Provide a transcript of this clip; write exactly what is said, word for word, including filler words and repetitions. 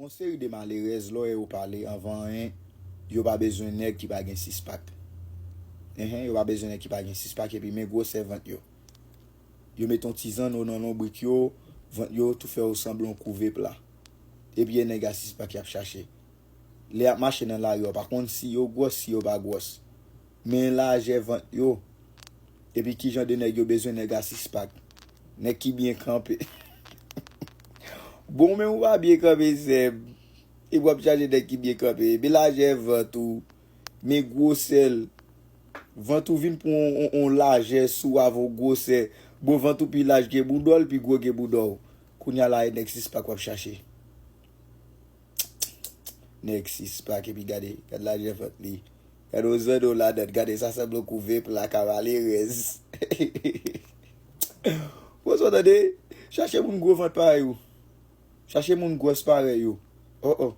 Yon seri de malerèz, lè w wè yo pale anvan anyen, yo pa bezwen nèg ki pa gen sis pak. Enhen, yo pa bezwen nèg ki pa gen sis pak, epi men gwosè vant yo. Yo met yon ti zanno nan lonbrik yo, vant yo tou fè yo sanble yon kouve pla. Epi e nèg a sis pak y ap chache. Lè y ap mache nan lari, yo pa konn si yo gwòs, si yo pa gwòs. Men lajè vant yo. Epi ki jan de nèg yo bezwen? Nèg a sis pak. Nèg ki byen kanpe. Bon, men ou pa byen kanpe, sè m. E w ap chache nèg ki byen kanpe. Men lajè vant ou. Men gwosè l. Vant ou vin pran yon, yon, yon lajè sou avè yon gwosè. Bon, vant ou pi laj ke boudò l, pi gwo ke boudò w. Kounye a la, e nèg sis pak w ap chache. Nèg sis pak, epi gade, gad lajè vant li. Gade yon zanno ladan, gade sa sanble yon kouve pla, ka malerèz. Bon, sa w tande? Chache moun gwo vant parèy ou. Chache moun gwòs parèy ou. Oh, oh.